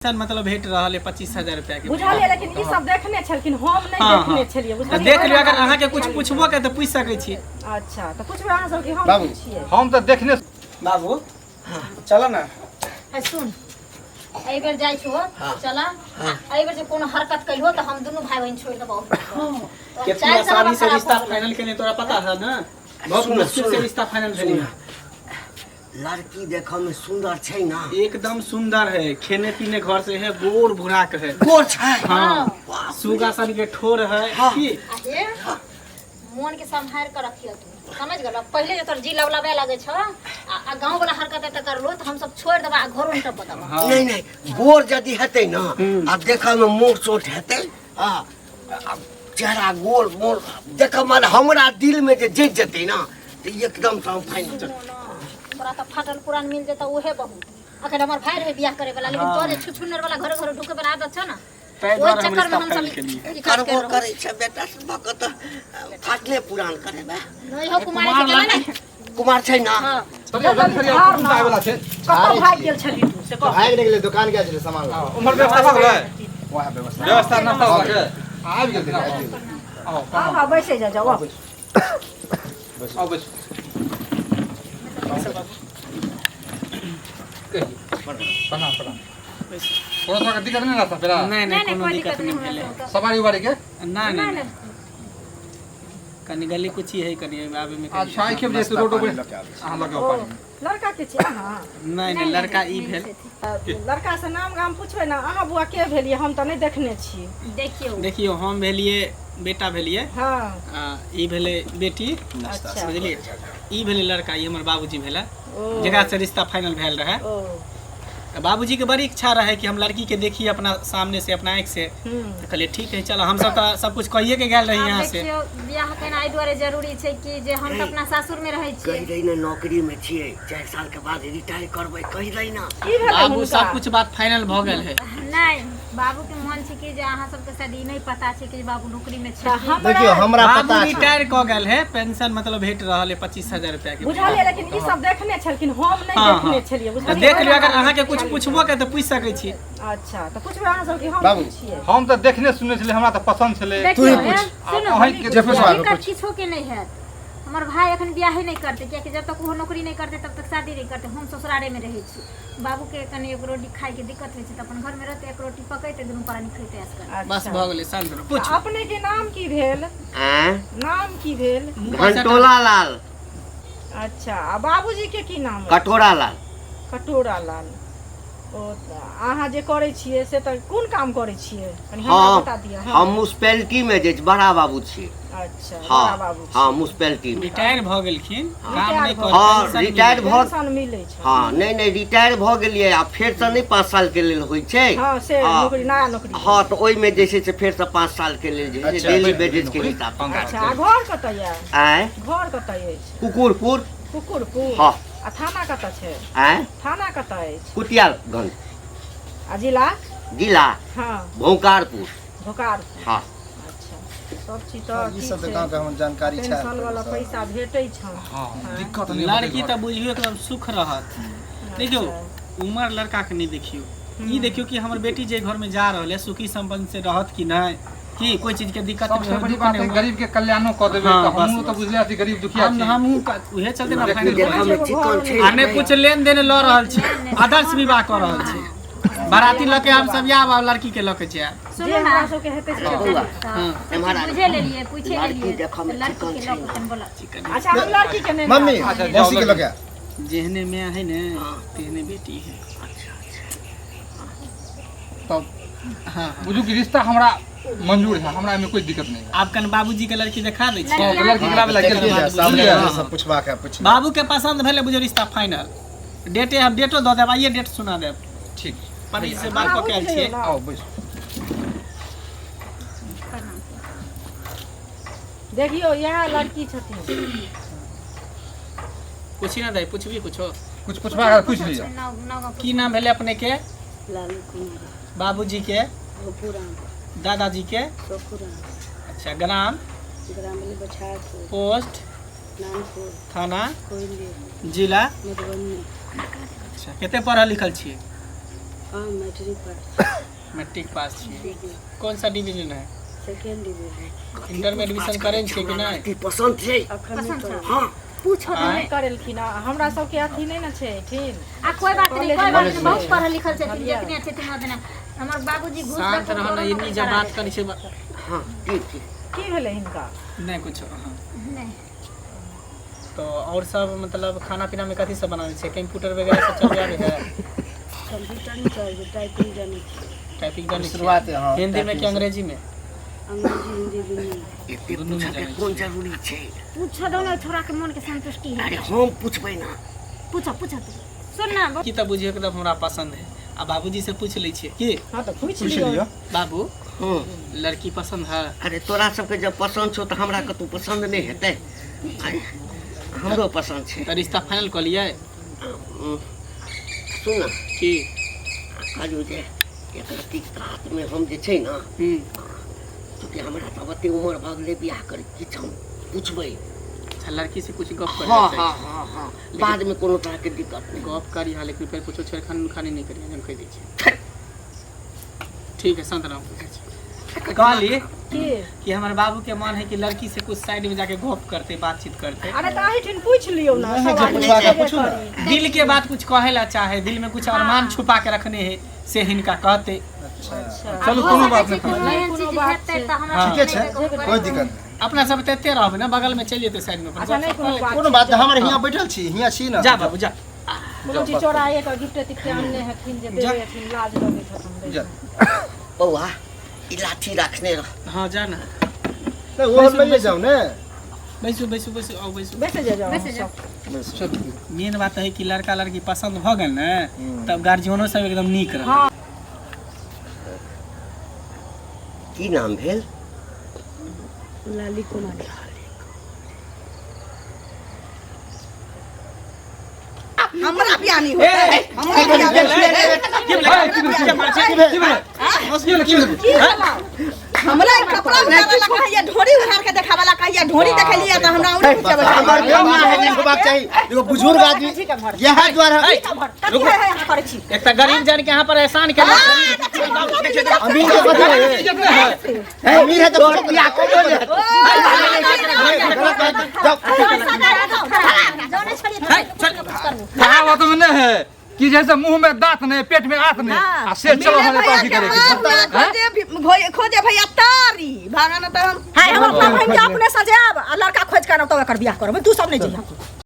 Pension मतलब भेट रहल है 25,000 रुपया के। बुझलियै, लेकिन ई सब देखने छलखिन, हम नहि हाँ, देखने हाँ। छलियै। तऽ बुझलियै, देख लियौ, अगर अहाँके कुछ पूछबो के तऽ पूछि सकै छी। अच्छा, तऽ पुछबै अहाँ सबके, हम बाबू। छियै। हम तऽ देखने बाबू चलो ना। है सुन, एहि बेर जाइ छो, चल। एहि बेर जे कोनो हरकत कइलहो तऽ हम दुनू भाई बहिन छोड़ि देबौ। कितना आसानी से रिश्ता फाइनल केने, तोरा पता है ना? बहुत सुन, मुश्किल से सुन। रिश्ता फाइनल भेलै। लड़की देखऽ में सुंदर छै ना? एकदम सुंदर है, खेने पीने घर से है, गोर भुराक है। गोर छै? हाँ, सुगा सन के ठोर है। हाँ। की हे, मोन के सम्हार के रखियो, तू समझ गेलो? पहिले जे तोर जी लवलबे लगे छौ आ गांव वाला हरकत एते करलो तऽ हम सब छोड़ देबा आ घरो नहि टपऽ देबा। हाँ। नहीं नहीं, गोर यदि हेतै ना आ देखऽ में मोट चोट हेतै आ चेहरा गोल मोल देखऽ में हमरा दिल में जे जैत जेतै ना तऽ एकदम से हम फाइनल। तोरा तऽ फाटल पुरान मिल जेतौ, उहे बहुत। अखन हमर भाई रहे बियाह करे वाला, लेकिन तोरे छुछुनर वाला घरे घरे ढुके वाला आदत छौ ना, ताहि ओहि दुआरे हम चक्कर में रिश्ता हम सब फाइनल केलियै। ई काज करबो कर रहल। करै छै बेटा सबके तऽ फाटले पुरान करेबै। नहीं हो, कुमार के गेला ने। कुमार छै ना? हाँ। सरिया जल्दी सरिया, कुकुर आबै वाला छै। कतऽ भागि गेल छली तू से कह। भागि नहि गेलै, दोकान गेल छलै सामान लाबऽ। उम्हर व्यवस्था भऽ गेलै? वएह व्यवस्था। व्यवस्था नास्ता भऽ गेलै, आबि गेल। आउ। आउ, आउ, बैसै जा, जाउ, आउ। आउ, बैसू। कहियौ। प्रणाम, प्रणाम। कोनो तरहके दिक्कत नहि रास्ता पेरा? नहि नहि, कोनो दिक्कत नहि भेलै। सवारी उवारी के? नहि नहि नहि, कनि गली कुची है, कनि ओहिमे आबे में कनि। अच्छा, आइ खेब जे रोड पानी ऊपर लऽ के आबै छी। अहाँ लऽ के आउ पानी। लड़का के छियै अहाँ? नहि नहि, लड़का ई भेल। लड़का से नाम गाम पूछबै ने। अहाँ बौआ के भेलियै? हम तऽ नहि देखने छी। देखियौ। देखियौ, हम भेलियै बेटा भेलियै। हँ। आ ई भेलै बेटी। अच्छा। बुझलियै? ई भेलै लड़का, ई हमर बाबूजी भेलै ओ। जकरा से रिश्ता फाइनल भेल रहै। ओ। तऽ बाबूजीके बड़ी इच्छा रहै कि हम लड़कीके देखी अपना सामने से, अपना आँखि से। तऽ कहलियै ठीक है, चल। हमसब तऽ सब कुछ कहिए के गेल रही आब यहाँ से। देखियौ, बियाह केना एहि दुआरे जरूरी छै कि जे हम तऽ अपना सासुर में रहै कहि छियै। रही ने, नौकरी में छियै, 4 साल के बाद रिटायर करबै, कहि रही ना। की भेलै बाबू, हुनका? सब कुछ बात फाइनल भऽ गेल है। नहि, बाबू के मन छै कि जे अहाँ सबके शायद ई नहि पता छै कि बाबू नौकरी में तऽ छथिन। हमरा देखियौ, हमरा बाबू पता छै। रिटायर कऽ गेल है, पेंशन मतलब भेट रहल है 25,000 रुपया के। बुझलियै, लेकिन ई सब देखने छलखिन, हम नहि हाँ, देखने हाँ। छलियै। तऽ बुझलियै, देख लियौ, अगर अहाँके कुछ पूछबो के तऽ पूछि सकै छी। अच्छा, तऽ पुछबै अहाँ सबके, हम बाबू। छियै। हम तऽ देखने सुनने छलियै, हमरा तऽ पसन्द छलै। देखियौ, तू ही हे, पूछ। सुनू, अहीं के जे पूछबाक दिक्कत पूछ। किछो के नहि हैत। हमर भाई एखन बियाहे नहि करतै, कियाकि जब तक ओहो नौकरी नहि करतै तब तक शादी नहि करतै। हम ससुरारे मे रहै छी। बाबू के कनि एक रोटी खाय के दिक्कत होइ छै, तऽ अपन घर मे रहतै, एक रोटी पकैतै, दुनू प्राणी खैतै असगर। बस, भऽ गेलै, शांत रहू, पूछ। अपने के नाम की भेल? आँय? नाम की भेल? घंटोला लाल। अच्छा, आ बाबूजी के की नाम अछि? कटोरा लाल। कटोरा लाल। ओ तऽ अहाँ जे करै छियै से तऽ कोन काम करै छियै, कनि हमरा हम बता दिअ। हम म्युनिसिपैलिटी में जे बड़ा बाबू छियै। अच्छा। हाँ। बड़ा बाबू? हाँ, म्युनिसिपैलिटी में। रिटायर भऽ गेलखिन, काम नहि रिटायर करै। हाँ, पेंशन रिटायर मिलै। भऽ पेंशन मिलै छै? हाँ, नहि नहि, रिटायर भऽ गेलियै आ फेरसँ नहि 5 साल के लेल होइ छै। हाँ, से हाँ। नौकरी, नया नौकरी। हाँ, तऽ ओहिमे जे छै से फेरसँ 5 साल के लेल जे छै अच्छा, डेली अच्छा, वेजेज के हिसाब। अच्छा, आ घर कतऽ यऽ? आँय? घर कतऽ अछि? कुकुरपुर। कुकुरपुर? हाँ। आ थाना कतऽ छै? आँय? थाना कतऽ अछि? कुटियागंज। आ जिला? जिला? हाँ। भौकारपुर। भोकारपुर। हाँ। अच्छा, सब चीज तऽ ई ठीक सब तऽ छै। गाँवके हमर जानकारी छै। पेंशन वाला पैसा भेटै छौ? हँ, दिक्कत नहि होतै। लड़की तऽ बुझियौ एकदम सुख रहत। देखियौ, उमर लड़का के नहि देखियौ, ई देखियौ कि हमर बेटी जे घर में जा रहल है, सुखी संपन्न से रहत कि नहि, कि कोई चीज के दिक्कत सबसे नहि, बड़ी दुःख बात नहि है हुए। गरीब के कल्याणो कऽ देबै। हाँ, तऽ बस, हमहूँ तऽ बस। बुझले छी, गरीब दुखिया हम छी। हमहूँ उहे चलते ना फाइनल देखऽ करै में छी। चिकन छै। आ नहि कुछ लेन देन लऽ रहल छी, आदर्श विवाह कऽ रहल छी। बाराती लऽ के हम सब आयब आ लड़की के लऽ के जायब। जे सुनू हमरा ना। सबके हेतै से बौआ। हाँ। एम्हर आ। बुझे लेलियै, पूछे लड़की लेलियै। देखऽ मे तऽ लड़की चिकन के छै लऽ के ने। कनि बोला। अच्छा, हम लड़की के नहि मम्मी, अच्छा, जाउ। मौसी के लऽ के आ। जेहने माय है ने, तेहने बेटी है। तब हाँ हाँ। बुझू कि रिश्ता हमरा मंजूर है, हमरा एहिमे कोई दिक्कत नहीं है। आब कन बाबूजी के लड़की देखा दै छी। हाँ, तऽ लड़की के लाबै लए देखिए गेल। जा, सामने बुझलियै? आदमी सब पूछबाक है, पूछ। बाबू के पसंद भेलै, बुझो रिश्ता फाइनल। डेटे हम डेटो दऽ देब, आइए डेट सुना देब। ठीक। पंडित से बात कऽ के आयल छियै। आउ, बैसू। देखियौ, इएह लड़की छथिन। पूछी ना दाइ, पूछबी कुछो? कुछ पूछबाक है, पूछ लिअ। नौ नौ गाँव। की नाम भेलै अपने के? लालू कुमार। बाबूजी के? गोपुराम। दादाजी के? सोखुराम। अच्छा, ग्राम? ग्राम बछारपुर। पोस्ट? नानपुर। थाना? कोइली। जिला? मधुबनी। अच्छा, कते पढ़ल लिखल छियै? हाँ, मैट्रिक पास। मैट्रिक पास छियै। कौन सा डिवीजन है? Second division. इंटर में एडमिशन करें छियै कि नहि? की पसंद छै? अखन नहीं पसंद करै। छौ? हाँ। पूछो आँय? नहि करेलखिन आ हमरा सबके अथी नहि ने छै एहिठिन। आ कोई बात नहीं, कोई बात नहीं, बहुत पढ़ल लिखल छथिन, बुझलियै? जितने छथिन ओतने। हमर बाबूजी घूस शांत दऽ कऽ रह कोनो ने, इन्नी नौकरी जब करा बात देतै। करै छै हाँ, ठीक ठीक। की भेलै हिनका? नहि कुछो। हाँ। नहि। तो और सब मतलब खाना पीना में कथी सब बनाबै छै? कंप्यूटर वगैरह सब चलबै आबै है? कंप्यूटर नहीं चलै छै, टाइपिंग जानै छी। टाइपिंग जानै छियै? शुरुआत है, हाँ, हिंदी में टाइपिंग कि अंग्रेजी में? अंग्रेजी हिंदी दुनू। एते दुनू में पूछऽके जानै कोन छियै। जरूरी छै? पूछो दो ने, छोरा के मन के संतुष्टि है। अरे हम पूछबै ना। पूछो पूछो तू, सुन ना। की तऽ बुझियौ एकदम हमरा पसंद है। आ बाबूजी से पूछ लै छियै की? हाँ तऽ पूछि पूछि लियौ। लियौ। बाबू, हँ। लड़की पसंद है? अरे तोरा सबके जब पसंद छौ तऽ हमरा कतौ पसंद नहि हेतै? आँय, हमरो पसंद छै। तऽ रिश्ता फाइनल कऽ लियै? सुन ना। की? कहलियौ जे एक रत्ती कातमे हम जे छै ने, चूँकि हमरा तऽ ओते उमर भऽ गेलै बियाह करै, किछु हम पूछबै। अच्छा, लड़की से कुछ गप करे? हाँ हाँ हाँ हाँ, बाद में कोनो तरह के दिक्कत नहीं। गप करी हाँ, लेकिन फेर कुछो छेड़खानी उड़खानी नहीं करी, हम कहि दै छियै। ठीक है, शांत रहू। पूछै छी, कहली की? कि हमर बाबू के मन है कि लड़की से कुछ साइड में जाके गप करते, बातचीत करते। अरे तऽ एहिठिन पूछि लियौ ने। नहि, सब जे आदमी पूछबाक है, छेबे पूछू ने। करी। दिल के बात कुछ कहे ला चाहे, दिल में कुछ अरमान छुपा के रखने है, से हिनका कहते। अच्छा। चलू, हो कोनो सकै बात छै नहि। कोनो एहन कोनो चीज बात हेतै छै। तऽ हमरा हाँ। ठीके छै, नहि कोइ दिक्कत नहि। अपना सब तऽ एते रहबै ने, बगल में चलि जेतै साइड में अपन अच्छा, गप नहि सप कोनो कऽ लेतै। बात। कोनो बात नहि, हमर हियाँ बैठल छी, हियाँ छी ने। जा बाबू जा। कोनो चीज चोराए कऽ गिफ्ट तिफ्ट आनने हेथिन जे देबै हेथिन, लाज लगैत हेतन। जा। बौआ, ई लाठी राखने रह। हाँ, जा ना। नहि, ओ लइए जाउ ने। बैसू बैसू बैसू, आउ बैसू। बैसे जे जाउ। बैसे जाउ। सब। मेन बात है कि लड़का लड़की पसंद भऽ गेल ने, तब गार्जियनो सब एकदम नीक रह। हाँ। की नाम भेल? लाली कुमारी। हमरा बियाह नहीं होतै, हमरा बियाह नहीं। हमरा ई कपड़ा उतारे ला कहिया, ढोरी उतार के देखावे ला कहिया, ढोरी देखेलिए तऽ हमरा उड़ी खिंचेबै। हमर बेमा है नहीं होबाक चाही। एगो बुजुर्ग आदमी इएह दुआरे। कथी है है यहाँ करै छी? एक तऽ गरीब जन के यहाँ पर एहसान केलक। अमीर के कथी है? अमीर है तऽ तोहर बियाह कहियो नहि हेतौ। जाउ। जौने छलियै तऽ कुछ ने कुछ करबो। कहावत में नहीं है कि जैसे मुंह में दांत नहीं, पेट में आंत नहीं, आ से चलो हमें पार्टी भैया के करे। मार खोजे खोजे भैया तारी भागा न तऽ हम हाय, हम अपना बहिन के अपने सजायब आ लड़का खोज के आनब तब एकर बियाह करब। तू सब नहीं जइहा।